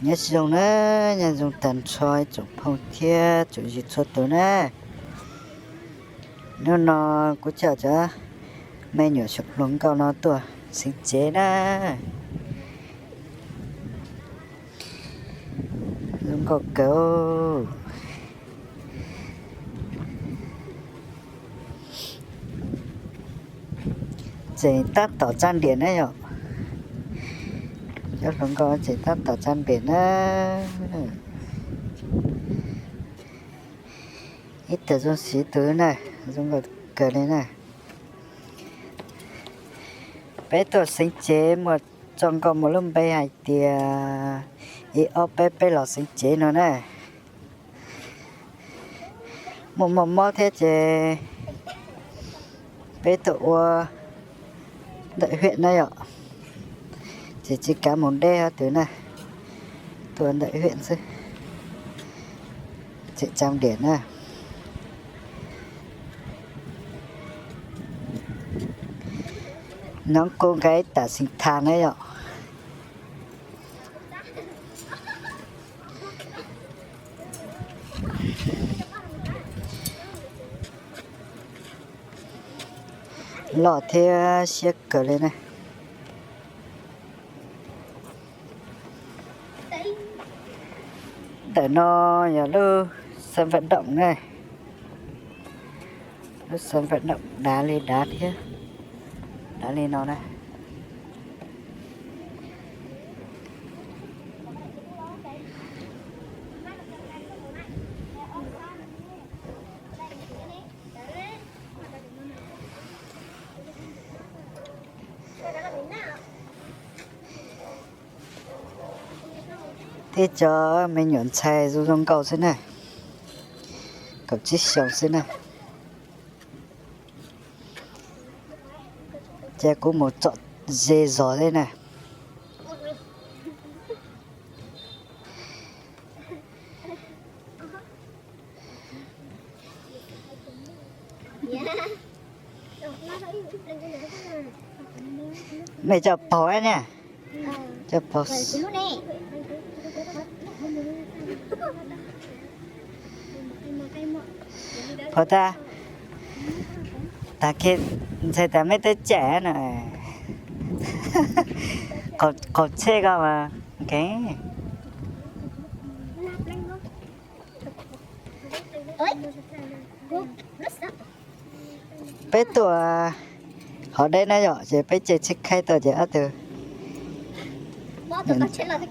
Nyob zoo na, nyob zoo tag nrho ib tsoom phooj thiab tsoom ywg txhua tus na. Hnub no kuv coj cov me nyuam xyoo hluas nkauj no tuaj xeev cev na. Zoo nkauj kawg. Tseem tab tom tsa npiam na yom. Cov hluas nkauj tseem tab tom tsa npiam na. Ib tug zoo siv tus na, zoo nkauj kawg li na. Peb tuaj xeev cev muaj tso nkauj muaj lub npe hais tias ib ob peb peb los xeev cev no na. Muaj muaj mob thiab ces peb tuaj ua ntawm hiam na yom. Ces tsis kav mus deb hov twg na, tuaj ntawm hiam xwb. Tseem tsa npiam na. Nov kuj nqa ib tam xeem thas na yom. Loj thiab siab kawg li na. Ntawm no yog lub sân vận động na. Lub sân vận động dav li dav thiab, dav li no na. Tib co me nyuam ntxhais zoo zoo nkauj xwb na, kaum tsib xyoos xwb na. Ces kuv mus tsom ze zog thiab na. Mej coj paug niaj, coj paug. Pov tas, tag kis ntxhais tas mej twb cem na, qaug tsheb ko mas. Peb tuaj hov deb na yom, ces peb caij tsheb khaib tuaj ces ob tug,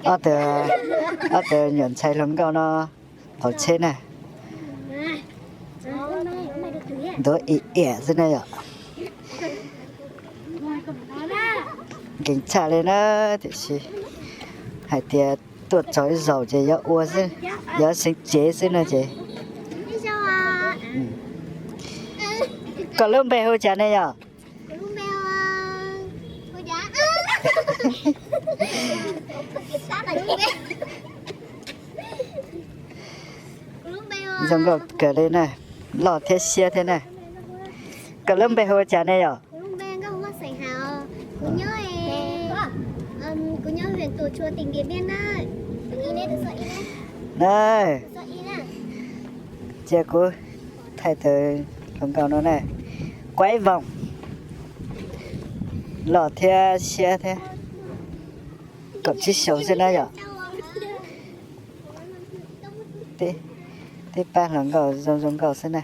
ob tug, ob tug nyuam ntxhais hluas nkauj no qaug tsheb na. Ntuav ib iam xwb na yom. Nkees tshaj li na, tiam sis hais tias tuaj txog ib zaug ces yuav ua xwb, yuav xeev cev xwb no ces. Koj lub npe hu cas ne yom? Zoo nkauj kawg li na, loj thiab siab thiab na. Koj lub npe hu cas ne yom? Na, cia kuv thaij tus hluas nkauj no na, Kuaib Voos, loj thiab siab thiab, kaum tsib xyoos xwb na yom. Tib pab hluas nkauj zoo zoo nkauj xwb na.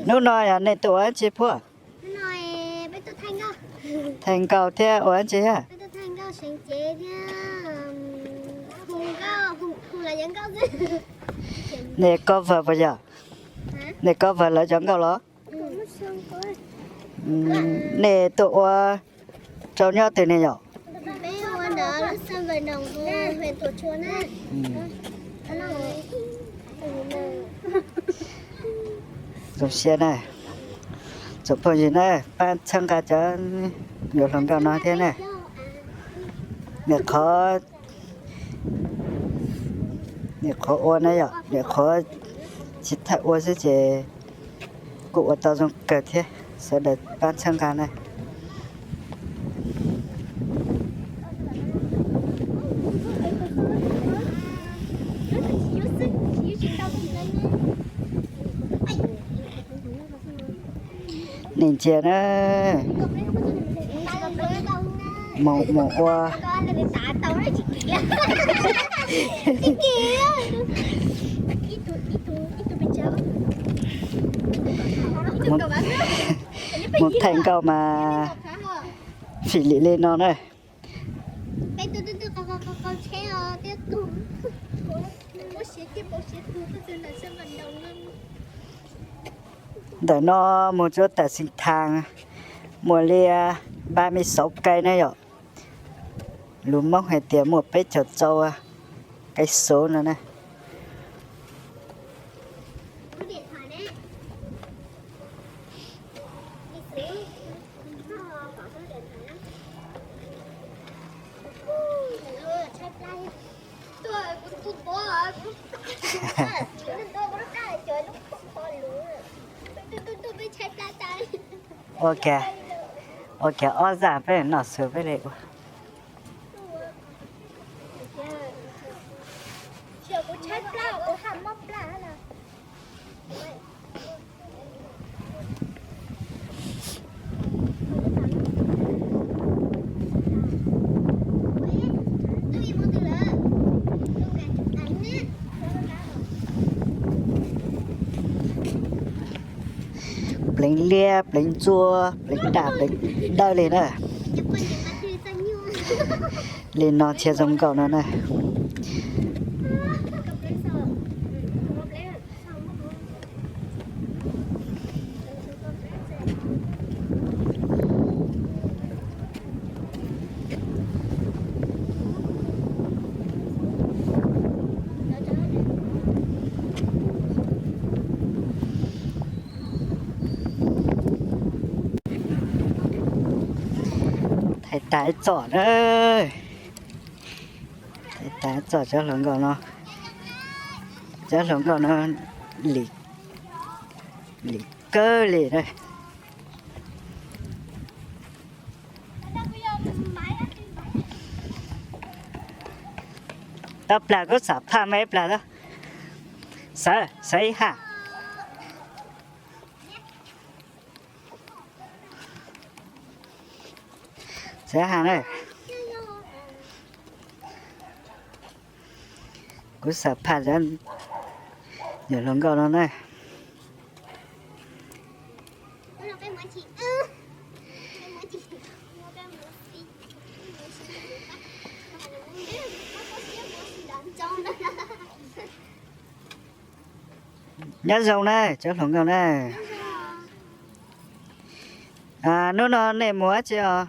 Hnub no yog nej tuaj ua dab tsi puag? Hnub no peb Thaij nkauj thiab ua dab tsi thiab? Nej cover yog? Nej cover lawv cov nkauj los? Nej tuaj ua rau nyob twg ne yom? Zoo siab na. Tsoom phooj ywg na, pab txhawb nqa cov yuav hluas nkauj no thiab na. Niam qhuav, niam qhuav ua na yom, niam qhuav tsis thaij ua xwb ces kuj ua tau zoo kawg thiab, sawv daws pab txhawb nqa na. Nej ntsia na, mus mus ua, mus thaij nkauj mas fim lim li no na. Ntawm no mus tsuas tawm Xeev Thaas, muaj li ba mươi sáu cây na yom. Lus Hmoob hais tias muaj peb caug rau cây số no na. Ua kiag, ua kiag ob zaj peb noj su peb li ua. Pleev liab, pleev ntsuab, pleev daj, pleev dawb li na. Li no thiaj zoo nkauj no na. Thaij tas ib txoj na. Thaij tas ib txoj cov hluas nkauj no. Cov hluas nkauj no lim, lim kawg li na. Tau plag kuv xam phaj me ib plag tau. Sawv, sawv ib haj. Sawv ib haj na. Kuv xam phaj cov nyuam hluas nkauj no na. Nyob zoo na cov hluas nkauj na. Hnub no nej mus dab tsi os?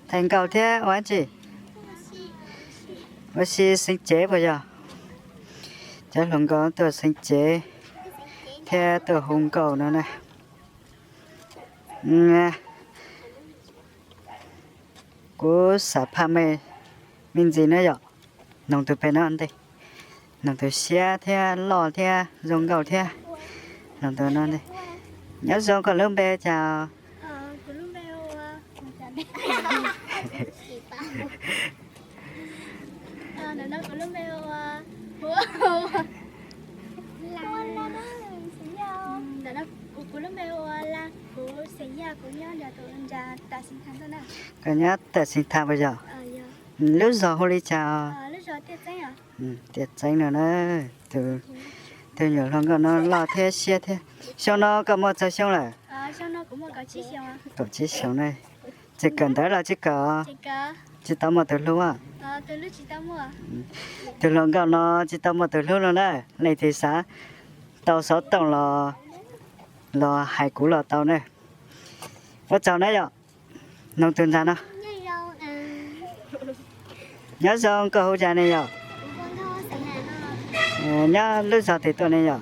Thaij nkauj thiab ua dab tsi? Ua si xeev cev puas yog? Cov hluas nkauj tuaj xeev cev thiab tuaj hu nkauj no na. Kuv xam phaj me me ntsis na yom. Noog tus pem no ntej, noog tus siab thiab loj thiab zoo nkauj thiab. Noog tus no ntej. Nyob zoo, koj lub npe cas? Koj nyob tawm Xeev Thas puas yog? Lub zos hu li cas? Tiaj Txeeb no na. Tus nyuam hluas nkauj no loj thiab siab thiab. Xyoo no koj muaj txog xyoo lawm? Kaum tsib xyoos ne. Tseem kawm ntawv los tsis kawm? Tsis tau muaj tus hlub. Tus hluas nkauj no tsis tau muaj tus hlub no na. Leej twg xav tau xov tooj los hais kuv los tau ne. Ua tsaug na yom. Noog tus ntxhais no. Nyob zoo, koj hu cas ne yom? Nyob lub zos twg tuaj ne yom?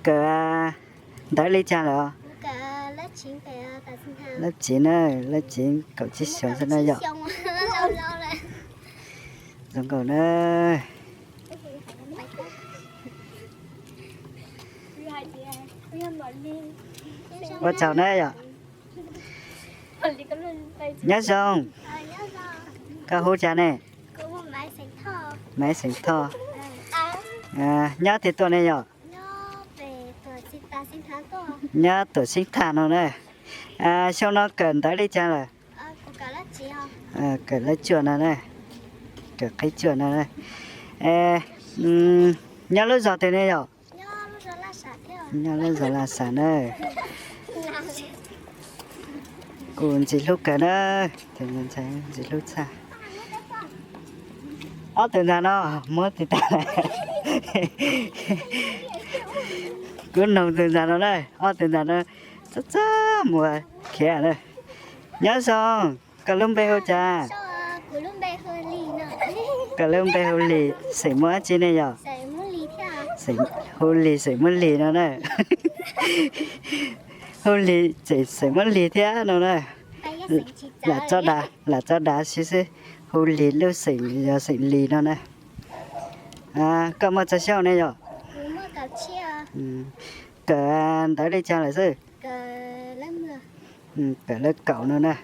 Kawm ntawv li cas lawm? Lab tsiv na, lab tsiv kaum tsib xyoos xwb na yom. Zoo nkauj na. Ua tsaug na yom. Nyob zoo, koj hu cas ne? Maiv Xeem Thoj. Nyob twg tuaj ne yom? Nyob Tuam Xeeb Thaj no na. Xyoo no kawm ntawv li cas lawm? Kawm lab cuaj no, kawm qib cuaj no. Nyob lub zos twg ne yom? Nyob lub zos Laj Sam na. Kuv ntxim hlub kawg na, ntxim hlub tshaj. Ob tug ntxhais no muab tis tas. Kuv noog tus ntxhais no na, ob tug ntxhais no txaj txaj muag khiav na. Nyob zoo, koj lub npe hu cas? Koj lub npe hu Lis, xeem muaj dab tsi ne yom? Hu Lis xeem muaj Lis no na. Hu Lis xeem muaj Lis thiab no na. Lam txoj dav, lam txoj dav xwb xwb. Hu Lis lub xeem yog xeem Lis no na. Koj muaj txog xyoo ne yom? Kawm ntawv li cas lawm xwb? Kawm lab kaum no na.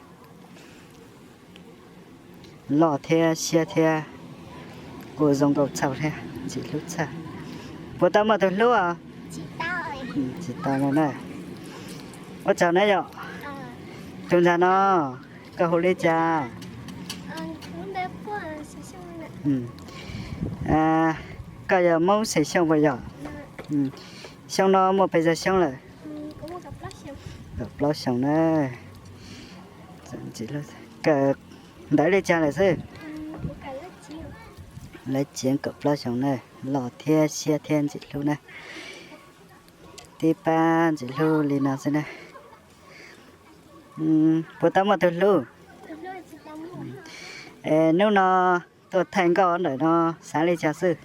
Loj thiab siab thiab, ua zoo nkauj txhaum thiab, ntxim hlub txhaj. Puas tau muaj tus hlub os? Tsis tau no na. Ua tsaug na yom. Tus ntxhais no, koj hu li cas? Koj yog Hmoob Xeem Xyooj puas yog? Xyoo no muaj pes tsawg xyoo lawm? Kaum plaub xyoo na. Kawm ntawv li cas lawm xwb? Lab tsiv kaum plaub xyoo na, loj thiab siab thiab ntxim hlub na. Tib pab ntxim hlub li no xwb na. Puas tau muaj tus hlub? Es hnub no tuaj thaij nkauj ntawm no xav li cas xwb?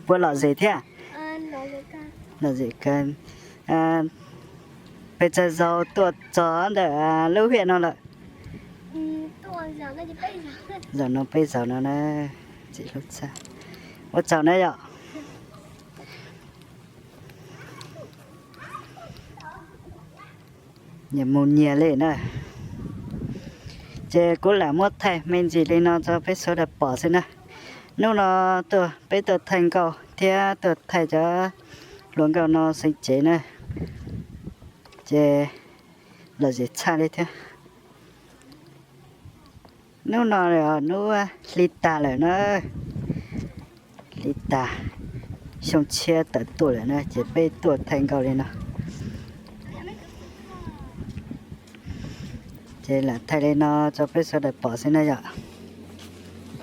Puas lom zem thiab? Lom zem kawg. Pes tsawg zaus tuaj txog ntawm lub hiam no lawm? Zaum no peb zaus no na, ntxim hlub txhaj. Ua tsaug na yom. Nyias mus nyias li na. Ces kuv lam muab thaij me ntsis li no rau peb sawv daws pom xwb na. Hnub no tuaj peb tuaj thaij nkauj thiab tuaj thaij cov hluas nkauj no xeem cev na. Ces lom zem txhaj li thiab. Hnub no hnub hli tag lawm na, hli tag, xyoo tshiab tawm tuaj lawm na ces peb tuaj thaij nkauj li no. Ces lam thaij li no rau peb sawv daws pom xwb na yom.